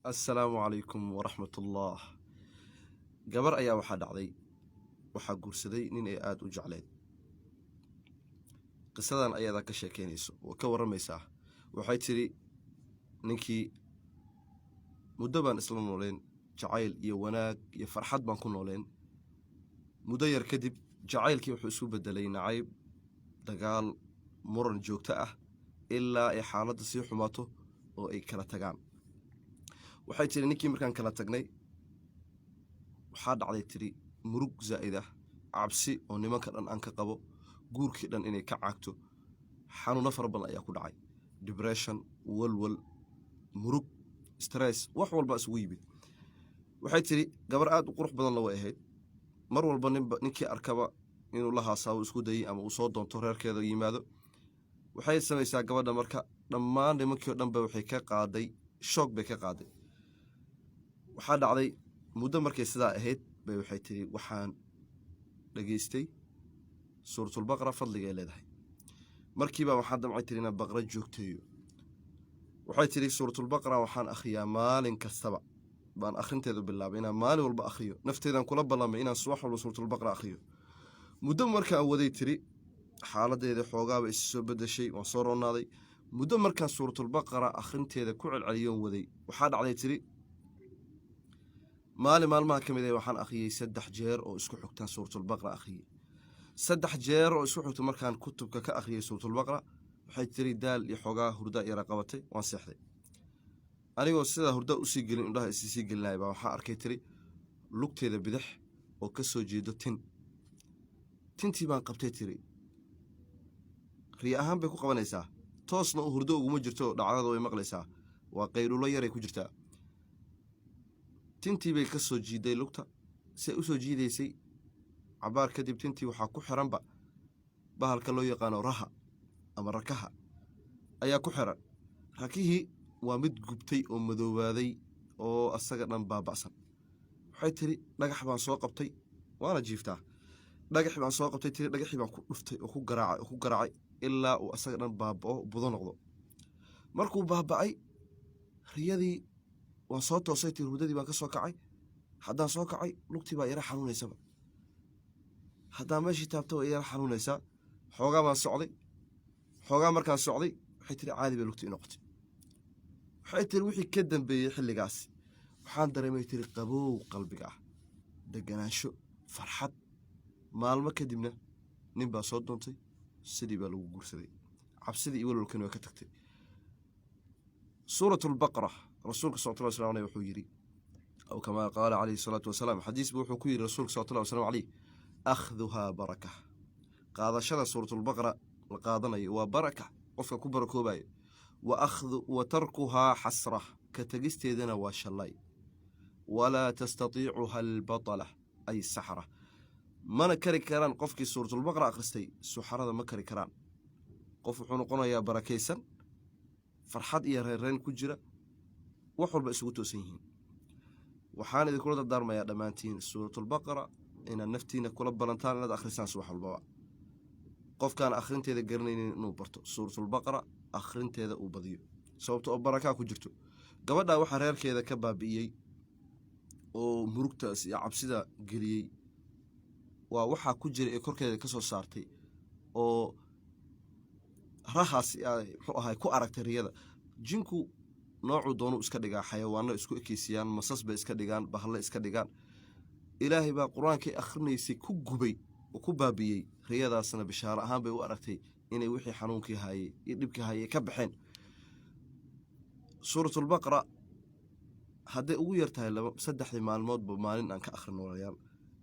Assalaamu calaykum waraxmatullah. Gabar ayaa waxaa dhacday, waxaa guursaday nin ay aada u jecleed. Qisadan ayadaa ka sheekeynayso oo ka warramaysaa. Waxay tidhi, ninkii muddo baan isla nooleen, jacayl iyo wanaag iyo farxad baan ku nooleen. Muddo yar kadib jacaylkii wuxuu isu beddelay nacayb, dagaal, muran joogto ah, ilaa ay xaaladda sii xumaato oo ay kala tagaan. Waxay tidhi, ninkii markaan kala tagnay waxaa dhacday, tidhi, murug zaa'id ah, cabsi oo nimanka dhan aan ka qabo, guurkii dhan inay ka caagto. Xanuuno fara badan ayaa ku dhacay, depression, walwal, murug, stress, wax walba isugu yimid. Waxay tidhi, gabar aad u qurux badanna way ahayd. Mar walba ninba ninkii arkaba inuu la haasaabo isku dayey ama uu soo doonto, reerkeeda yimaado. Waxay samaysaa gabadha marka dhammaan nimankii o dhan ba waxay ka qaaday shock bay ka qaaday. Waxaa dhacday, muddo markay sidaa ahayd bay waxay tidhi, waxaan dhegaystay Suuratulbaqra fadligay leedahay. Markiiba waxaan damcay, tiri, inaan Baqra joogteeyo. Waxay tidhi, Suuratulbaqra waxaan akhriyaa maalin kastaba baan akhrinteedu bilaabay, inaan maalin walba akhriyo. Nafteedaan kula ballamay inaan subax walba Suuratulbaqra akhriyo. Muddo markaan waday, tiri, xaaladeeda xoogaaba isi soo bedeshay, waan soo roonaaday. Muddo markaan Suuratulbaqara akhrinteeda ku celceliyoon waday, waxaa dhacday, tiri, maalin maalmaha ka mid ah waxaan akhriyey 3 jeer oo isku xigtaan. Suuratulbaqra akhriyey 3 jeer oo isku xigto. Markaan kutubka ka akhriyey Suuratulbaqra, waxay tiri, daal iyo xoogaa hurda yara qabatay, waan seexday. Anigoo sidaa hurda usii gelin, indhaha isi sii gelinaya, baa waxaa arkay, tiri, lugteeda bidix oo ka soo jeedo tin. Tintii baan qabtay, tiri. Riya ahaan bay ku qabanaysaa, toosna u hurdo uguma jirto, dhacdada way maqlaysaa, waa qayluulo yaray ku jirtaa. Tintii bay ka soo jiiday lugta. Si ay u soo jiidaysay cabaar kadib, tintii waxaa ku xiranba bahalka loo yaqaano raha ama rakaha ayaa ku xiran. Rakihii waa mid gubtay oo madoobaaday oo asaga dhan baaba'san. Waxay tiri, dhagax baan soo qabtay, waana jiiftaa, dhagax baan soo qabtay, tiri, dhagaxii baan ku dhuftay oo ku garaacay oo ku garaacay ilaa uu asaga dhan baaba'o, budo noqdo. Markuu baaba'ay riyadii, waan soo toosay, tiri, hurdadii baan ka soo kacay. Haddaan soo kacay, lugtii baa yara xanuunaysaba. Haddaan meeshii taabta, waa yara xanuunaysaa. Xoogaa baan socday. Xoogaa markaan socday, waxay tiri, caadi bay lugtii noqotay. Waxay tiri, wixii ka dambeeyey xilligaas waxaan dareemay, tiri, qabow qalbiga ah, deganaansho, farxad. Maalmo kadibna nin baa soo doontay, sidii baa lagu guursaday. Cabsidii iyo walwalkani waa ka tagtay. Suuratulbaqra, rasuulka salawatullahi wasalam aleyh wuxuu yidhi, aw kamaa qaala calayhi salaatu wasalaam, xadiis buu wuxuu ku yidhi rasuulka salawatullahi wasalam caleyh: akhduhaa baraka. Qaadashada Suuratulbaqra la qaadanayo waa baraka, qofka ku barakoobayo. Wa akhdu wa tarkuhaa xasra, ka tegisteedana waa shallay. Walaa tastatiicuha albatala ay saxra, mana kari karaan qofkii Suuratulbaqra akhristay, suxarada ma kari karaan. Qof wuxuu noqonayaa barakaysan, farxad iyo reerreyn ku jira, wax walba isugu toosan yihiin. Waxaan idinkula dardaarmayaa dhammaantiin Suuratulbaqara inaad naftiina kula balantaan inaad akhrisaan subax walbaba. Qofkaan akhrinteeda garanaynin inuu barto Suuratulbaqara, akhrinteeda uu badiyo, sababto oo barakaa ku jirto. Gabadhaa waxaa reerkeeda ka baabi'iyey oo murugtaas iyo cabsida geliyey waa waxaa ku jira ee korkeeda ka soo saartay oo rahaas muxuu ahay ku aragtay riyada. Jinku noocuu doonuu iska dhigaa, xayawaano isku ekeysiyaan, masas bay iska dhigaan, bahalle iska dhigaan. Ilaahay baa Qur-aankay akhrinaysay ku gubay oo ku baabi'iyey. Riyadaasna bishaaro ahaan bay u aragtay inay wixii xanuunkii haayey iyo dhibkii haayey ka baxeen. Suuratulbaqra hadday ugu yar tahay laba saddexdii maalmoodba maalin aan ka akhrino. Walaalayaal,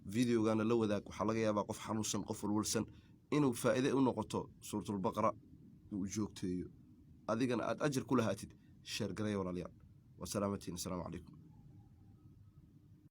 videogana la wadaag. Waxaa laga yaabaa qof xanuunsan, qof walwalsan inuu faa'iide u noqoto Suuratulbaqra uu joogteeyo, adigana aad ajir ku lahaatid. Share gareeya, walaalayaal. Wasalaamatiin. Asalaamu calaykum.